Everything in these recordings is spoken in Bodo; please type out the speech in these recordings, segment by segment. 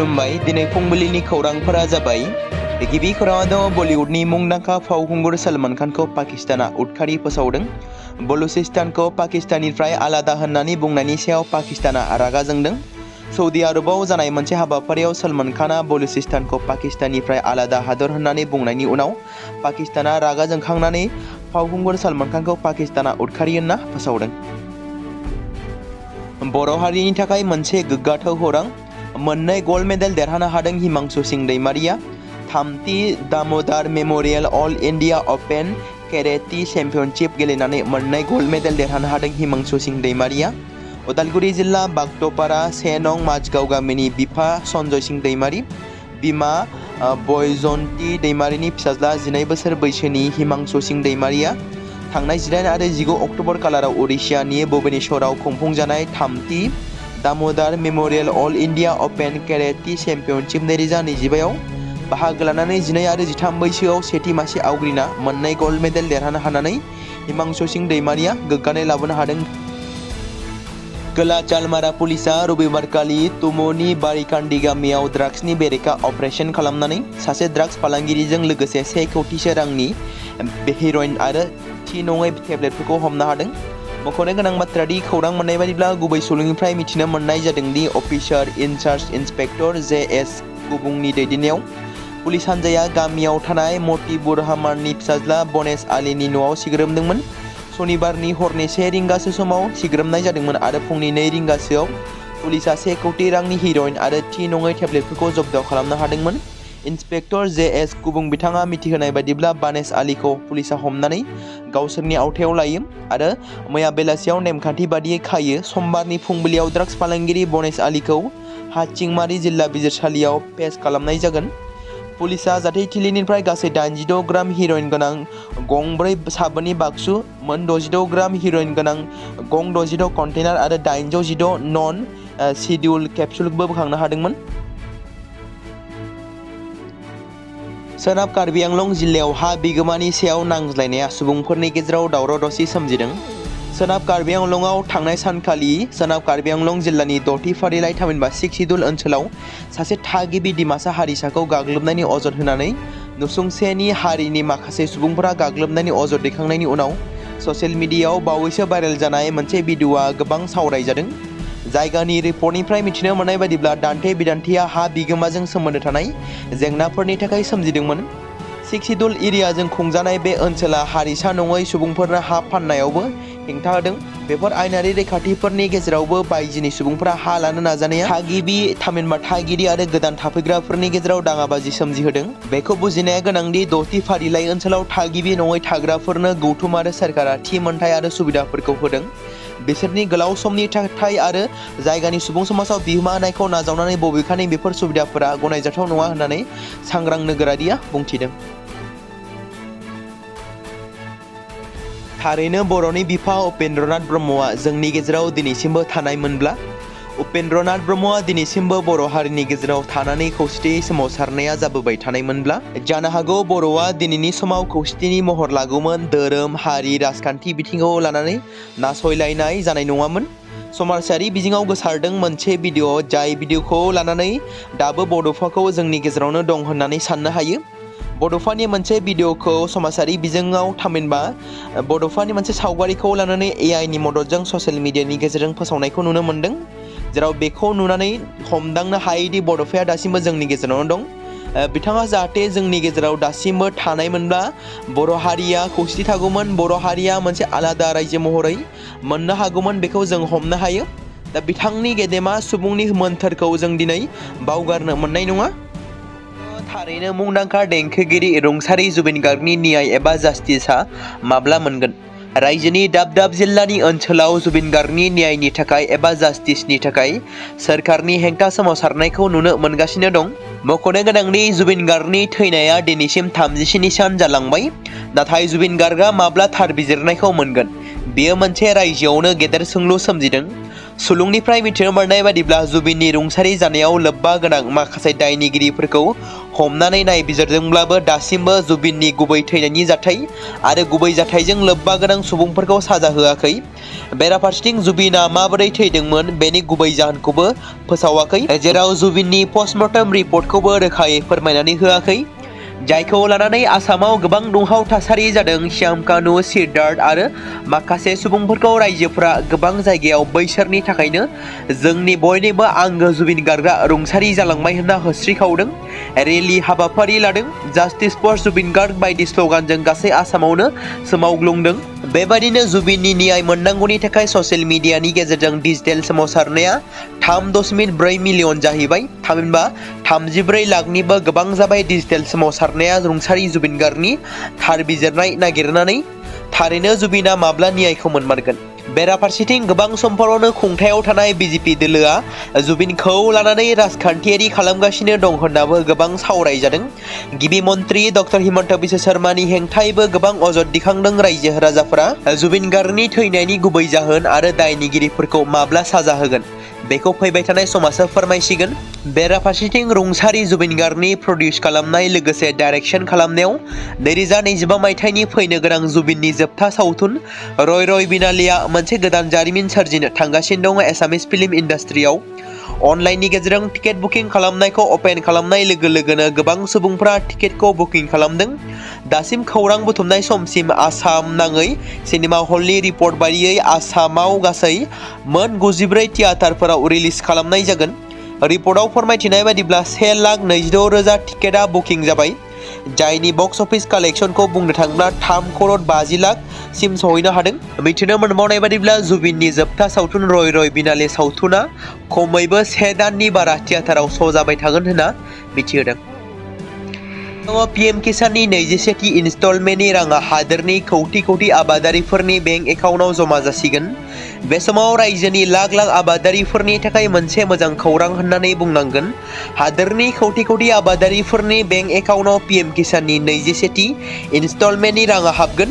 खुलुमबाय दिनै फुंबिलिनि खौरांफोरा जाबाय गिबि खौराङाव बलिउडनि मुंदांखा फावखुंगुर सलमान खानखौ पाकिस्ताना उदखारि फोसावदों। बलुचिस्तानखौ पाकिस्ताननिफ्राय आलादा होननानै बुंनायनि सायाव पाकिस्ताना रागा जोंदों। सौदी आरबाव जानाय मोनसे हाबाफारियाव सलमान खानआ बलुचिस्तानखौ पाकिस्ताननिफ्राय आलादा हादर होननानै बुंनायनि उनाव पाकिस्ताना रागा जोंखांनानै फावखुंगुर सलमान खानखौ पाकिस्ताना उदखारि होनना फोसावदों। बर' हारिनि थाखाय मोनसे गोग्गाथाव खौरां, मोननै गल्ड मेडेल देरहानो हादों हिमांशु सिं दैमारिया। थामथि दामोदार मेमोरियल अल इन्डिया अपेन केरेटि चेम्पियनशिप गेलेनानै मोननै गल्ड मेडेल देरहानो हादों हिमांशु सिं दैमारिया। उदालगुरि जिल्ला बागतपारा 1 नं माजगाव गामिनि बिफा सन्जय सिं दैमारि, बिमा बयजन्ती दैमारिनि फिसाज्ला 19 बोसोर बैसोनि हिमांशु सिं दैमारिया थांनाय 18 आरो 19 अक्ट'बर खालाराव उड़िष्यानि भुबनेश्वराव खुंफुंजानाय थामथि दामोदार मेमोरियल अल इन्डिया अपेन केरेटि चेम्पियनशिप 2025 आव बाहागो लानानै 12 आरो 13 बैसोआव सेथि मासि आवग्रिना मोननै गल्ड मेडेल देरहानो हानानै हिमांशु सिं दैमारिया गोग्गानाय लाबोनो हादों। खोला चालमारा पुलिसा रबिबारखालि तुमुनि बारिकान्डी गामियाव ड्राग्सनि बेरेखा अपारेशन खालामनानै सासे ड्राग्स फालांगिरिजों लोगोसे 1 कौटिसो रांनि हेर'इन आरो थि नङै टेब्लेटफोरखौ हमनो हादों। मख'नो गोनां बाथ्रा दि खौरां मोननाय बायदिब्ला गुबै सुलुंनिफ्राय मिथिनो मोननाय जादों दि अफिसार इनचार्ज इन्सपेक्टर JS कुबुंनि दैदेननायाव पुलिस हान्जाया गामियाव थानाय मतिबुर रहमाननि फिसाज्ला बनेश आलीनि न'आव सिग्रोमदोंमोन। सनिबारनि हरनि 1 रिंगासो समाव सिग्रोमनाय जादोंमोन आरो फुंनि 2 रिंगासोआव पुलिसा 1 कौटि रांनि हेर'इन आरो थि नङै टेब्लेटफोरखौ जब्द खालामनो हादोंमोन। इन्सपेक्टर JS कुबुं बिथाङा मिथिहोनाय बायदिब्ला बनेश आलीखौ पुलिसा हमनानै गावसोरनि आवथायाव लायो आरो मैया बेलासियाव नेमखान्थि बादियै खायो। समबारनि फुंबिलियाव ड्राग्स फालांगिरि बनेश आलीखौ हाथिंमारि जिल्ला बिजिरसालियाव पेश खालामनाय जागोन। पुलिसा जाथायथिलिनिफ्राय गासै 86 ग्राम हेर'इन गोनां गंब्रै साबोननि बाक्सु, मोन 66 ग्राम हेर'इन गोनां गं 66 कन्टेनार आरो 816 नन शिडिउल केप्सुलबो बोखांनो हादोंमोन। सोनाब कार्बि आंलं जिल्लायाव हा बिगोमानि सायाव नांज्लायनाया सुबुंफोरनि गेजेराव दावराव-दावसि सोमजिदों। सोनाब कार्बि आंलंआव थांनाय सानखालि सोनाब कार्बि आंलं जिल्लानि 6थि फारिलाइ थामहिनबा 6 शिडिउल ओनसोलाव सासे थागिबि दिमासा हारिसाखौ गाग्लोबनायनि अजद होनानै नसुंसेनि हारिनि माखासे सुबुंफोरा गाग्लोबनायनि अजद दैखांनायनि उनाव ससियेल मिडियायाव बावैसो भाइरेल जानाय मोनसे भिडिअ'आ गोबां सावरायजादों। जायगानि रिपर्टनिफ्राय मिथिनो मोननाय बायदिब्ला दान्थे बिदान्थेया हा बिगोमाजों सोमोन्दो थानाय जेंनाफोरनि थाखाय सोमजिदोंमोन। 6 शिडिउल एरियाजों खुंजानाय बे ओनसोला हारिसा नङै सुबुंफोरनो हा फाननायावबो हेंथा होदों। बेफोर आयेनारि रैखाथिफोरनि गेजेरावबो बायजोनि सुबुंफोरा हा लानो नाजानाया थागिबि थामहिनबा थागिरि आरो गोदान थाफैग्राफोरनि गेजेराव दाङाबाजि सोमजिहोदों। बेखौ बुजिनाया गोनांदि 6थि फारिलाइ ओनसोलाव थागिबि नङै थाग्राफोरनो गौथुम आरो सोरखारा थि मोनथाय आरो सुबिदाफोरखौ होदों। बिसोरनि गोलाव समनि थाथाय आरो जायगानि सुबुं समाजाव बिहोमा होनायखौ नाजावनानै बबेखानि बेफोर सुबिदाफोरा गनायजाथाव नङा होननानै सांग्रां नोगोरारिया बुंथिदों। थारैनो बर'नि बिफा उपेन्द्रनाथ ब्रह्मआ जोंनि गेजेराव दिनैसिमबो थानायमोनब्ला, उपेन्द्रनाथ ब्रह्मआ दिनैसिमबो बर' हारिनि गेजेराव थानानै खौसेथियै सोमावसारनाया जाबोबाय थानायमोनब्ला जानो हागौ बर'आ दिनैनि समाव खौसेथिनि महर लागौमोन, धोरोम, हारि, राजखान्थि बिथिङाव लानानै नासयलायनाय जानाय नङामोन। समाजारि बिजोङाव गोसारदों मोनसे भिडिअ', जाय भिडिअ'खौ लानानै दाबो बड'फाखौ जोंनि गेजेरावनो दं होननानै साननो हायो। बड'फानि मोनसे भिडिअ'खौ समाजारि बिजोङाव थामहिनबा बड'फानि मोनसे सावगारिखौ लानानै AI नि मददजों ससियेल मिडियानि गेजेरजों फोसावनायखौ नुनो मोन्दों, जेराव बेखौ नुनानै हमदांनो हायोदि बड'फाया दासिमबो जोंनि गेजेरावनो दं। बिथाङा जाहाथे जोंनि गेजेराव दासिमबो थानायमोनब्ला बर' हारिया खौसेथि थागौमोन, बर' हारिया मोनसे आलादा रायजो महरै मोननो हागौमोन, बेखौ जों हमनो हायो। दा बिथांनि गेदेमा सुबुंनि मोन्थोरखौ जों दिनै बावगारनो मोननाय नङा। थारैनो मुंदांखा देंखोगिरि रुंसारि जुबिन गार्गनि न्याय एबा जास्टिसआ माब्ला मोनगोन? रायजोनि दाब दाब जिल्लानि ओनसोलाव जुबिन गार्गनि न्यायनि थाखाय एबा जास्टिसनि थाखाय सोरखारनि हेंथा सोमावसारनायखौ नुनो मोनगासिनो दं। मख'नो गोनांदि जुबिन गार्गनि थैनाया दिनैसिम 37 सान जालांबाय, नाथाय जुबिन गार्गआ माब्ला थार बिजिरनायखौ मोनगोन? बेयो मोनसे रायजोआवनो गेदेर सोंलु सोमजिदों। सुलुंनिफ्राय मिथिनो मोननाय बादिब्ला जुबिननि रुंसारि जानायाव लोब्बा गोनां माखासे दायनिगिरिफोरखौ हमनानै नायबिजिरदोंब्लाबो दासिमबो जुबिननि गुबै थैनायनि जाथाय आरो गुबै जाथायजों लोब्बा गोनां सुबुंफोरखौ साजा होआखै। बेराफारसेथिं जुबिना माबोरै थैदोंमोन बेनि गुबै जाहोनखौबो फोसावाखै, जेराव जुबिननि पस्टमर्टम रिपर्टखौबो रोखायै फोरमायनानै होआखै, जायखौ लानानै आसामाव गोबां दुंहाव थासारि जादों। श्याम कानु, सिद्धार्थ आरो माखासे सुबुंफोरखौ रायजोफोरा गोबां जायगायाव बैसोरनि थाखायनो जोंनि बयनिबो आंगो जुबिन गार्गआ रुंसारि जालांबाय होनना होस्रिखावदों, रेलि हाबाफारि लादों, जास्टिस फर जुबिन गार्ग बायदि स्लगानजों गासै आसामावनो सोमावग्लुंदों। बेबायदिनो जुबिननि न्याय मोननांगौनि थाखाय ससियेल मिडियानि गेजेरजों डिजिटेल सोमावसारनाया 3.4 मिलियन जाहैबाय। थामहिनबा 34 लाखनिबो गोबां जाबाय डिजिटेल सोमावसारनाया रुंसारि जुबिन गार्गनि थार बिजिरनाय नागिरनानै। थारैनो जुबिना माब्ला न्यायखौ मोनमारगोन? बेराफारसेथिं गोबां समफोरावनो खुंथायाव थानाय बिजेपि दोलोआ जुबिनखौ लानानै राजखान्थियारि खालामगासिनो दं होननाबो गोबां सावरायजादों। गिबि मन्त्रि डक्टर हिमन्त बिश्व शर्मानि हेंथायैबो गोबां अजद दिखांदों रायजो राजाफोरा। जुबिन गार्गनि थैनायनि गुबै जाहोन आरो दायनिगिरिफोरखौ माब्ला साजा होगोन बेखौ फैबाय थानाय समासो फोरमायसिगोन। बेराफारसेथिं रुंसारि जुबिन गार्गनि प्रडिउस खालामनाय लोगोसे डाइरेक्सन खालामनायाव 2025 मायथाइनि फैनो गोनां जुबिननि जोबथा सावथुन रय रय बिनालेआ मोनसे गोदान जारिमिन सोरजिनो थांगासिनो दङ। एसामिस फिल्म इन्डास्ट्रियाव अनलाइननि गेजेरजों टिकेट बुकिं खालामनायखौ अपेन खालामनाय लोगो लोगोनो गोबां सुबुंफोरा टिकेटखौ बुकिं खालामदों। दासिम खौरां बुथुमनाय समसिम आसाम नाङै सिनेमा हलनि रिपर्ट बायदियै आसामाव गासै मोन 94 थियेटारफोराव रिलिज खालामनाय जागोन। रिपर्टआव फोरमायथिनाय बायदिब्ला 1,26,000 टिकेटआ बुकिं जाबाय, जायनि बक्स अफिस कालेक्शनखौ बुंनो थाङोब्ला 3,50 लाख सिम सहैनो हादों। मिथिनो मोनबावनाय बायदिब्ला जुबिननि जोबथा सावथुन रय रय बिनाले सावथुना खमैबो 1 दाननि बारा थियेटाराव श' जाबाय थागोन होनना मिथिहोदों। पीएम किसाननि 21थि इनस्टलमेन्टनि राङा हादोरनि कौटि आबादारिफोरनि बेंक एकाउन्टआव जमा जासिगोन। बे समाव रायजोनि लाख लाख आबादारिफोरनि थाखाय मोनसे मोजां खौरां होननानै बुंनांगोन। हादोरनि कौटि आबादारिफोरनि बेंक एकाउन्टआव पीएम किसाननि 21थि इनस्टलमेन्टनि राङा हाबगोन।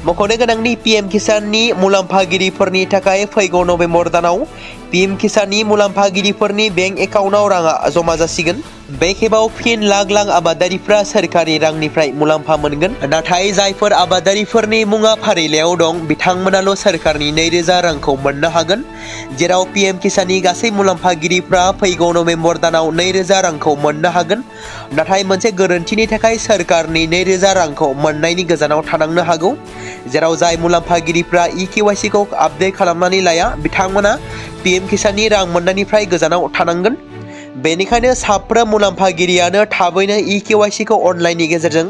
मख'नो गोनांदि पीएम किसाननि मुलाम्फागिरिफोरनि थाखाय फैगौ नभेम्बर दानाव पीएम किसाननि मुलाम्फागिरिफोरनि बेंक एकाउन्टआव राङा जमा जासिगोन। बे खेबाव फिन लाख लाख आबादारिफ्रा सोरखारि रांनिफ्राय मुलाम्फा मोनगोन। नाथाय जायफोर आबादारिफोरनि मुङा फारिलाइयाव दं बिथांमोनाल' सोरखारनि 2,000 रांखौ मोननो हागोन, जेराव पीएम किसाननि गासै मुलाम्फागिरिफ्रा फैगौ नभेम्बर दानाव 2,000 रांखौ मोननो हागोन। नाथाय मोनसे गोरोन्थिनि थाखाय सोरखारनि 2,000 रांखौ मोननायनि गोजानाव थानांनो हागौ, जेराव जाय मुलाम्फागिरिफ्रा EKYC खौ आपडेट खालामनानै लाया बिथांमोना पीएम किसाननि रां मोननायनिफ्राय गोजानाव थानांगोन। बेनिखायनो साफ्रोम मुलाम्फागिरियानो थाबैनो EKYC खौ अनलाइननि गेजेरजों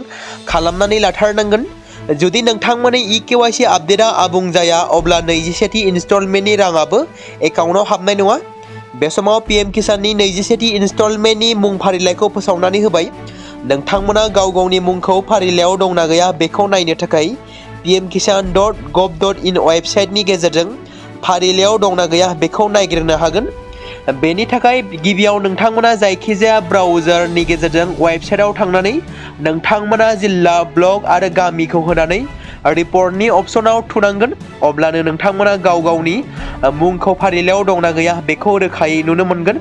खालामनानै लाथारनांगोन। जुदि नोंथांमोननि EKYC आपडेटआ आबुं जाया अब्ला 21थि इनस्टलमेन्टनि राङाबो एकाउन्टआव हाबनाय नङा। बे समाव पीएम किसाननि 21थि इनस्टलमेन्टनि मुं फारिलाइखौ फोसावनानै होबाय। नोंथांमोना गाव गावनि मुंखौ फारिलाइयाव दंना गैया बेखौ नायनो थाखाय pmkisan.gov.in वेबसाइटनि गेजेरजों फारिलाइयाव दंना गैया बेखौ नायग्रोनो हागोन। बेनि थाखाय गिबियाव नोंथांमोना जायखिजाया ब्राउजारनि गेजेरजों वेबसाइटआव थांनानै नोंथांमोना जिल्ला, ब्लक आरो गामिखौ होनानै रिपर्टनि अपसनाव थुनांगोन। अब्लानो नोंथांमोना गाव गावनि मुंखौ फारिलाइयाव दंना गैया बेखौ रोखायै नुनो मोनगोन।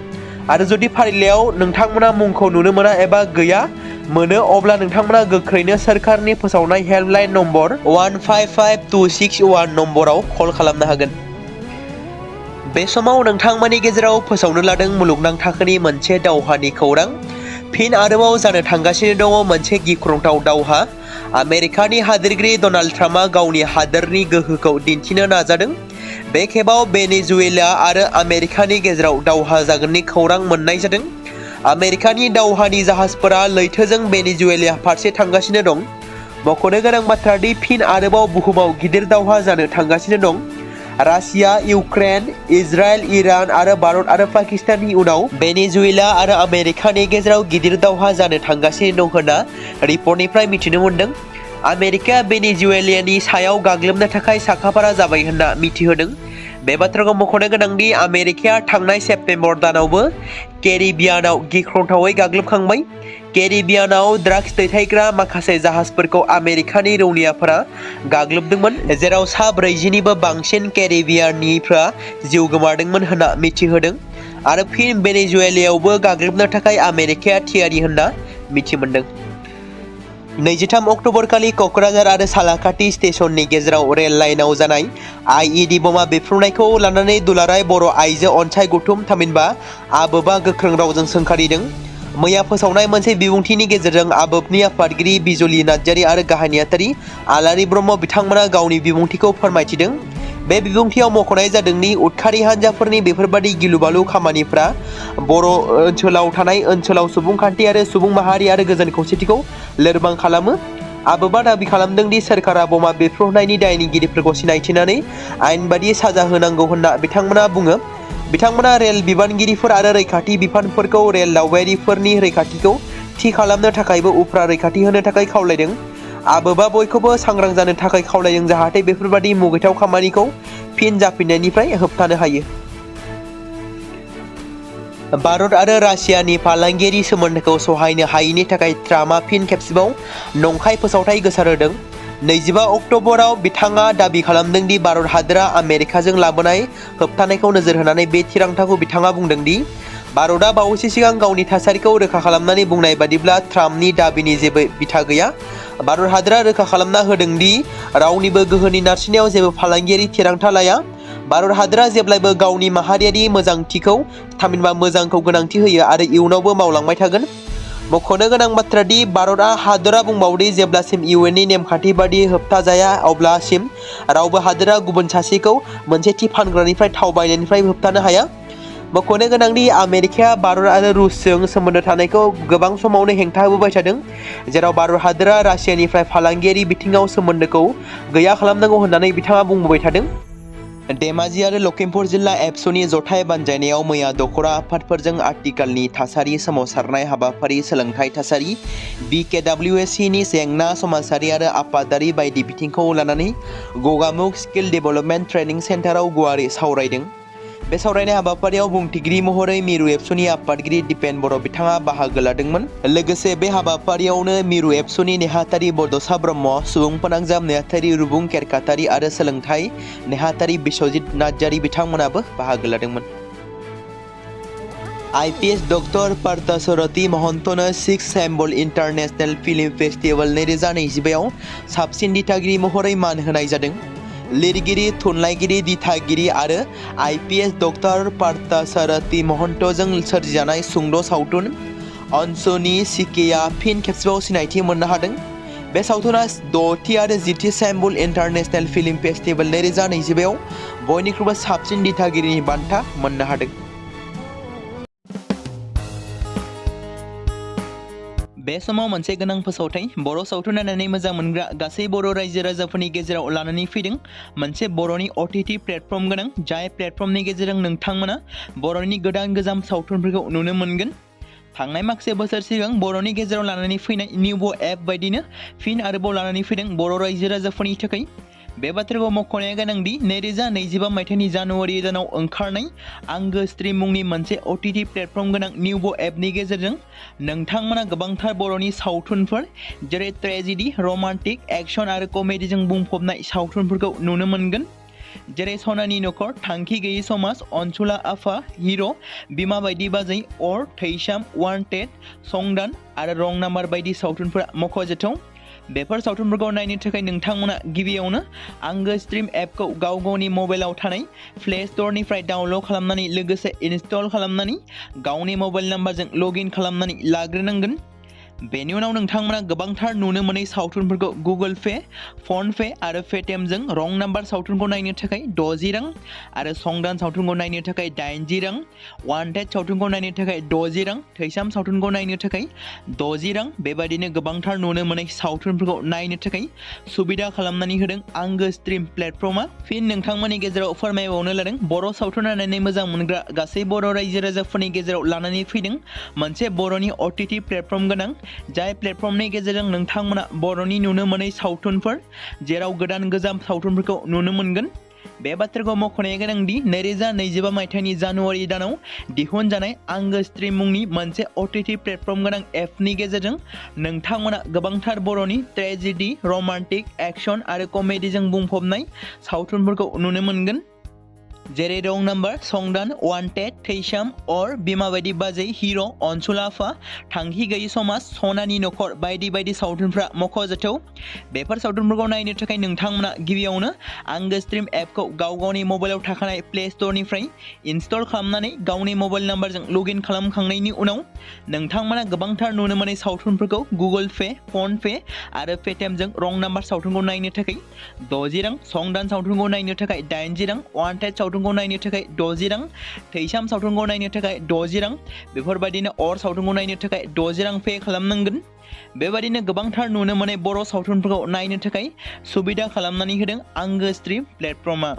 आरो जुदि फारिलाइयाव नोंथांमोना मुंखौ नुनो मोना एबा गैया मोनो अब्ला नोंथांमोना गोख्रैनो सोरखारनि फोसावनाय हेल्पलाइन नम्बर 155261 नम्बराव कल खालामनो हागोन। बे समाव नोंथांमोननि गेजेराव फोसावनो लादों मुलुगनां थाखोनि मोनसे दावहानि खौरां। फिन आरोबाव जानो थांगासिनो दङ मोनसे गिख्रंथाव दावहा। आमेरिकानि हादोरगिरि डनाल्ड ट्राम्पआ गावनि हादोरनि गोहोखौ दिन्थिनो नाजादों। बे खेबाव वेनेजुवेला आरो आमेरिकानि गेजेराव दावहा जागोननि खौरां मोननाय जादों। आमेरिकानि दावहानि जाहाजफोरा लैथोजों वेनेजुवेला फारसे थांगासिनो दं। मख'नो गोनां बाथ्रा दि फिन आरोबाव बुहुमाव गिदिर दावहा जानो थांगासिनो दं। रासिया, इउक्रेन, इजराइल, इरान आरो भारत आरो पाकिस्ताननि उनाव वेनेजुवेला आरो आमेरिकानि गेजेराव गिदिर दावहा जानो थांगासिनो दं होनना रिपर्टनिफ्राय मिथिनो मोनदों। आमेरिकाया वेनेजुवेलानि सायाव गाग्लोबनो थाखाय साखाफारा जाबाय होनना मिथिहोदों। बे बाथ्राखौ मख'नो गोनांदि आमेरिकाया थांनाय सेप्तेम्बर दानावबो केरिबियानाव गिख्रंथावै गाग्लोबखांबाय। केरिबियानाव ड्राग्स दैथायग्रा माखासे जाहाजफोरखौ आमेरिकानि रौनियाफोरा गाग्लोबदोंमोन, जेराव 40निबो बांसिन केरिबियाननिफ्रा जिउ गोमादोंमोन होनना मिथिहोदों। आरो फिन वेनेजुवेलायावबो गाग्लोबनो थाखाय आमेरिकाया थियारि होनना मिथि मोनदों। 23 अक्ट'बर खालि क'क्राझार आरो सालाकाटि स्टेशननि गेजेराव रेल लाइनआव जानाय IED बमा बेफ्रुनायखौ लानानै दुलाराय बर' आइजो अनसाय गौथुम थामहिनबा आबोबा गोख्रों रावजों सोंखारिदों। मैया फोसावनाय मोनसे बिबुंथिनि गेजेरजों आबोबनि आफादगिरि बिजलि नार्जारि आरो गाहाय नेहाथारि आलारि ब्रह्म बिथांमोना गावनि बिबुंथिखौ फोरमायथिदों। बे बिबुंथियाव मख'नाय जादोंदि उदखारि हान्जाफोरनि बेफोरबादि गिलु-बालु खामानिफ्रा बर' ओनसोलाव थानाय ओनसोलाव सुबुंखान्थि आरो सुबुं माहारि आरो गोजोन खौसेथिखौ लोरबां खालामो। आबोबा दाबि खालामदों दि सोरखारा बमा बेफ्रुनायनि दायनिगिरिफोरखौ सिनायथिनानै आयेन बादियै साजा होनांगौ होनना बिथांमोना बुङो। बिथांमोना रेल बिबानगिरिफोर आरो रैखाथि बिफानफोरखौ रेल दावबायारिफोरनि रैखाथिखौ थि खालामनो थाखायबो उफ्रा रैखाथि होनो थाखाय खावलायदों। आबोबा बयखौबो सांग्रां जानो थाखाय खावलायदों जाहाथे बेफोरबादि मुगैथाव खामानिखौ फिन जाफिननायनिफ्राय होबथानो हायो। भारत आरो रासियानि फालांगियारि सोमोन्दोखौ सहायनो हायैनि थाखाय ट्राम्पआ फिन खेबसेबाव नंखाय फोसावथाय गोसारहोदों। 25 अक्ट'बराव बिथाङा दाबि खालामदों दि भारत हादोरा आमेरिकाजों लाबोनाय होबथानायखौ नोजोर होनानै बे थिरांथाखौ बिथाङा बुंदों दि भारतआ बावैसो सिगां गावनि थासारिखौ रोखा खालामनानै बुंनाय बादिब्ला ट्राम्पनि दाबिनि जेबो बिथा गैया। भारत हादोरा रोखा खालामना होदों दि रावनिबो गोहोनि नारसिननायाव जेबो फालांगियारि थिरांथा लाया। भारत हादोरा जेब्लाबो गावनि माहारियारि मोजांथिखौ थामहिनबा मोजांखौ गोनांथि होयो आरो इयुनावबो मावलांबाय थागोन। मख'नो गोनां बाथ्रा दि भारत हादोरा बुंबावदि जेब्लासिम इउएननि नेमखान्थि बादियै होबथाजाया अब्लासिम रावबो हादोरा गुबुन सासेखौ मोनसे थि फानग्रानिफ्राय थाव बायनायनिफ्राय होबथानो हाया। मख'नो गोनांदि आमेरिकाया भारत आरो रुसजों सोमोन्दो थानायखौ गोबां समावनो हेंथा होबोबाय थादों, जेराव भारत हादोरा रासियानिफ्राय फालांगियारि बिथिङाव सोमोन्दोखौ गैया खालामनांगौ होननानै बिथाङा बुंबोबाय थादों। धेमाजि आरो लखिमपुर जिल्ला एबसुनि जथाय बानजायनायाव मैया दखरा आफादफोरजों आथिखालनि थासारि सोमावसारनाय हाबाफारि सोलोंथाइ थासारि BKWSCनि जेंना समाजारि आरो आफादारि बायदि बिथिंखौ लानानै गगामुग स्किल डेभेलपमेन्ट ट्रेनिं सेन्टाराव गुवारै सावरायदों। बे सावरायनाय हाबाफारियाव बुंथिगिरि महरै मिरु एबसुनि आफादगिरि दिपेन बर' बिथाङा बाहागो लादोंमोन। लोगोसे बे हाबाफारियावनो मिरु एबसुनि नेहाथारि बड'सा ब्रह्म, सुबुं फोनांजाब नेहाथारि रुबुं केरकाटारि आरो सोलोंथाइ नेहाथारि बिश्वजित नार्जारि बिथांमोनाबो बाहागो लादोंमोन। IPS डक्टर पार्थसारथि महन्तनो 6 सेम्बल इन्टारनेशनेल फिल्म फेस्टिभेल 2025आव साबसिन दिथागिरि महरै मान होनाय जादों। लिरगिरि, थुनलाइगिरि, दिथागिरि आरो IPS डक्टर पार्थसारथि महन्तजों सोरजिजानाय सुंद' सावथुन अनसुनि सिकेआ फिन खेबसेबाव सिनायथि मोननो हादों। बे सावथुना 6थि आरो 10थि सेम्बल इन्टारनेशनेल फिल्म फेस्टिभेल 2025आव बयनिख्रुइबो साबसिन दिथागिरिनि बान्था मोननो हादों। बे समाव मोनसे गोनां फोसावथाय बर' सावथुन नायनानै मोजां मोनग्रा गासै बर' रायजो राजाफोरनि गेजेराव लानानै फैदों मोनसे बर'नि OTT प्लेटफर्म गोनां, जाय प्लेटफर्मनि गेजेरजों नोंथांमोना बर'नि गोदान गोजाम सावथुनफोरखौ नुनो मोनगोन। थांनाय माखासे बोसोर सिगां बर'नि गेजेराव लानानै फैनाय निउबो एप बायदिनो फिन आरोबाव लानानै फैदों बर' रायजो राजाफोरनि थाखाय। बे बाथ्राखौ मख'नाया गोनांदि 2025 मायथाइनि जानुवारि दानाव ओंखारनाय आंगो स्ट्रिम मुंनि मोनसे OTT प्लेटफर्म गोनां निउबो एपनि गेजेरजों नोंथांमोना गोबांथार बर'नि सावथुनफोर जेरै ट्रेजेडि, रमान्टिक, एक्शन आरो कमेडिजों बुंफबनाय सावथुनफोरखौ नुनो मोनगोन। जेरै सनानि नखर, थांखि गैयै समाज, अनसुला आफा, हिर', बिमा बायदि बाजै, अर, थैसाम, वान्टेड, संदान आरो रं नाम्बार बायदि सावथुनफोरा मख'जाथाव। बेफोर सावथुनफोरखौ नायनो थाखाय नोंथांमोना गिबियावनो आंगो स्ट्रिम एपखौ गाव गावनि मबाइलाव थानाय प्ले स्ट'रनिफ्राय डाउनल'ड खालामनानै लोगोसे इनस्टल खालामनानै गावनि मबाइल नाम्बारजों लग इन खालामनानै लाग्रोनांगोन। बेनि उनाव नोंथांमोना गोबांथार नुनो मोनै सावथुनफोरखौ गुगोल पे, फन पे आरो पेटिएमजों रं नाम्बार सावथुनखौ नायनो थाखाय 60 रां आरो संदान सावथुनखौ नायनो थाखाय 80 रां, वान्टेड सावथुनखौ नायनो थाखाय 60 रां, थैसाम सावथुनखौ नायनो थाखाय 60 रां बेबायदिनो गोबांथार नुनो मोनै सावथुनफोरखौ नायनो थाखाय सुबिदा खालामनानै होदों आंगो स्ट्रिम प्लेटफर्मआ। फिन नोंथांमोननि गेजेराव फोरमायबावनो लादों बर' सावथुन नायनानै मोजां मोनग्रा गासै बर' रायजो राजाफोरनि गेजेराव लानानै फैदों मोनसे बर'नि OTT प्लेटफर्म गोनां, जाय प्लेटफर्मनि गेजेरजों नोंथांमोना बर'नि नुनो मोनै सावथुनफोर जेराव गोदान गोजाम सावथुनफोरखौ नुनो मोनगोन। बे बाथ्राखौ मख'नाया गोनांदि 2025 मायथाइनि जानुवारि दानाव दिहुनजानाय आंगो स्ट्रिम मुंनि मोनसे OTT प्लेटफर्म गोनां एपनि गेजेरजों नोंथांमोना गोबांथार बर'नि ट्रेजेडि, रमान्टिक, एक्शन आरो कमेडिजों बुंफबनाय सावथुनफोरखौ नुनो मोनगोन। जेरै रं नाम्बार संदान वान्टेड थैसाम अर बिमा बायदि बाजै हिर' अनसुलाफा थांखि गैयि समाज सनानि नखर बायदि बायदि सावथुनफ्रा मख'जाथाव। बेफोर सावथुनफोरखौ नायनो थाखाय नोंथांमोना गिबियावनो आंगो स्ट्रिम एपखौ गावनि मबाइलाव थाखानाय प्ले स्ट'रनिफ्राय इनस्टल खालामनानै गावनि मबाइल नाम्बारजों लगइन खालामखांनायनि उनाव नोंथांमोना गोबांथार नुनो मोनै सावथुनफोरखौ गुगोल पे, फन पे आरो पेटिएमजों रं नाम्बार सावथुनखौ नायनो थाखाय 60 रां, संदान सावथुनखौ नायनो थाखाय 80 रां, वान्टेड सावथुनखौ नायनो थाखाय 60 रां, थैसाम सावथुनखौ नायनो थाखाय 60 रां, बेफोरबायदिनो अर सावथुनखौ नायनो थाखाय 60 रां पे खालामनांगोन। बेबायदिनो गोबांथार नुनो मोनै बर' सावथुनफोरखौ नायनो थाखाय सुबिदा खालामनानै होदों आंगो स्ट्रिम प्लेटफर्मआ।